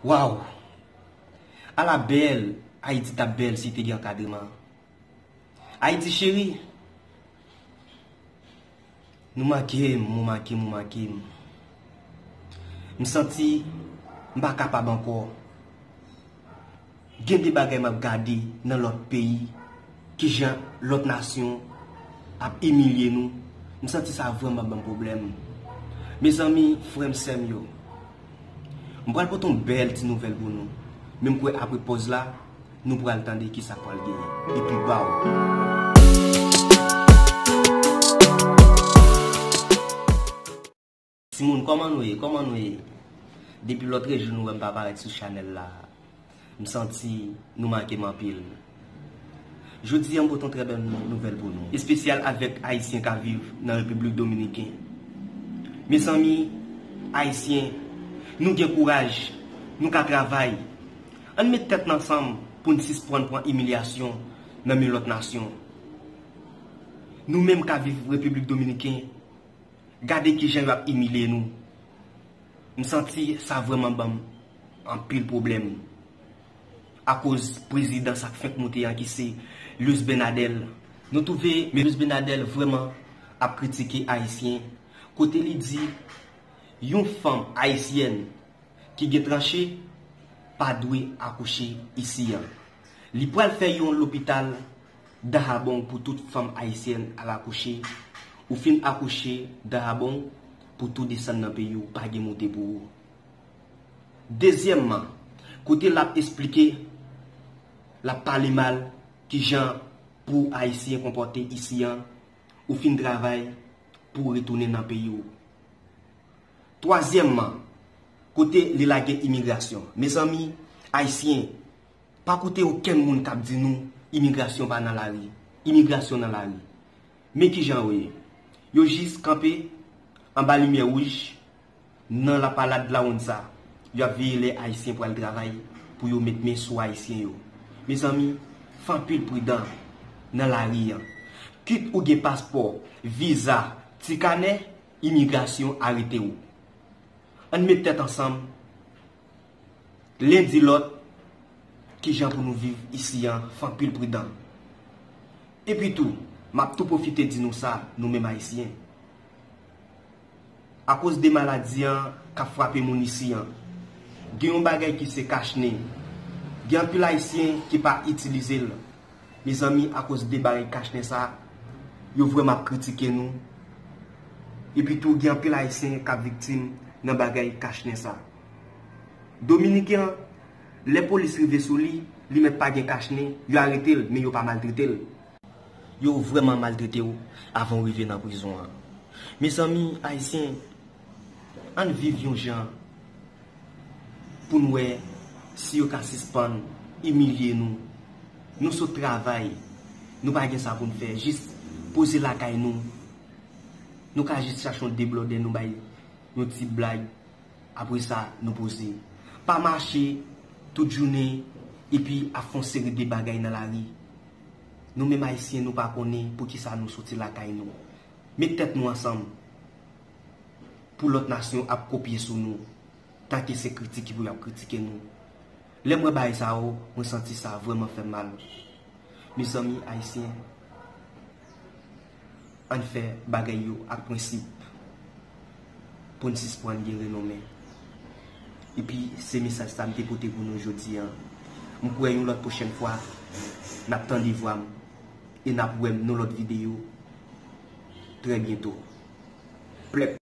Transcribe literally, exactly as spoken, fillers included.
Waw! Ala bèl Ayiti t ap bèl si te gen ankadreman. Ayiti cheri, nou manke m, ou manke m, ou manke m. M santi m pa kapab ankò. Gen de bagay m ap gade nan lòt peyi, kijan lòt nasyon ap imilye nou. M santi sa vrèman ban m pwoblèm. Mezanmi, frè m, sè m yo, m pral pote yon bèl ti nouvèl pou nou. Men m kwè apre pòz la, nou pral tande kisa k pral genyen. Epi baw. Timoun, kòman nou ye? Kòman nou ye? Depi lòtrejou nou wè m pa parèt sou chanèl la, m santi nou manke m anpil. Jodi a, m pote yon trè bèl nou-, nouvèl pou nou, espesyal avèk Ayisyen k ap viv nan Repiblik Dominiken. Mezanmi, Ayisyen, nou gen kouraj, nou ka travay. Ann met tèt n ansanm pou n sispann pran imilyasyon nan men lòt nasyon. Nou menm k ap viv Repiblik Dominiken, gade kijan yo ap imilye nou. M santi sa vrèman ban m anpil pwoblèm. Akoz prezidan sa k fenk moute an ki se Luis Bernadel. Nou twouve Luis Bernadel vrèman ap kritike Ayisyen, kote li di yon fanm ayisyèn ki gen tranche pa dwe akouche isi an. Li pral fè yon lopital Dahabong pou tout fanm ayisyèn al akouche. Ou fin akouche Dahabong, pou tou desann nan peyi w, pa gen moute pou ou. Dezyèmman, kote l ap esplike, l ap pale mal kijan pou Ayisyen konpòte isi an, ou fin travay pou w retounen nan peyi w. Twazyèmman, kote li lage imigrasyon. Mezanmi, Ayisyen, pa koute okenn moun k ap di nou imigrasyon pa nan lari. Imigrasyon nan lari. Men kijan yo ye. Yo jis kanpe anba limyè wouj nan lapalad Laonza. Y ap veye lè Ayisyen pral travay pou yo met men sou Ayisyen yo. Mezanmi, fè anpil pridan nan lari an. Kit ou gen paspò, viza, ti kanè, imigrasyon arete w. Ann met tèt ansanm, len di lòt, kijan pou nou viv isi an, fè anpil pridan. Epi tou, m ap tou pwofite di nou sa, nou menm Ayisyen. Akoz de maladi an k ap frape moun isi an, gen yon bagay ki se kachnen. Gen anpil Ayisyen ki pa itilize l. Mezanmi, akoz de bagay kachnen sa, yo vrèman ap kritike nou. Epi tou, gen anpil Ayisyen k ap viktim nan bagay kachnen sa. Dominiken an, lè polis rive sou li, li mèt pa gen kachnen, yo arete l, men yo pa maltrete l. Yo vrèman maltrete w avan w rive nan prizon an. Mezanmi, Ayisyen, ann viv yon jan pou n wè si yo ka sispann imilye nou. Nou sot travay, nou pa gen sa pou n fè, jis poze lakay nou. Nou ka jis chache yon deblòdè, nou bay yon ti blag, apre sa, nou poze. Pa mache tout jounen epi ap fè yon seri de bagay nan lari. Nou menm Ayisyen, nou pa konnen poukisa nou soti lakay nou. Met tèt nou ansanm pou lòt nasyon ap kopye sou nou, tanke se kritike pou y ap kritike nou. Lè m wè bagay sa yo, mwen santi sa vrèman fè m mal. Mezanmi Ayisyen, ann fè bagay yo ak prensip pou n sispann gen renonmen. Epi, se mesaj sa m te pote pou nou jodi a. M kwè yon lòt pwochèn fwa, n ap tande vwa m e n ap wè m nan lòt videyo trè byento. Plèp.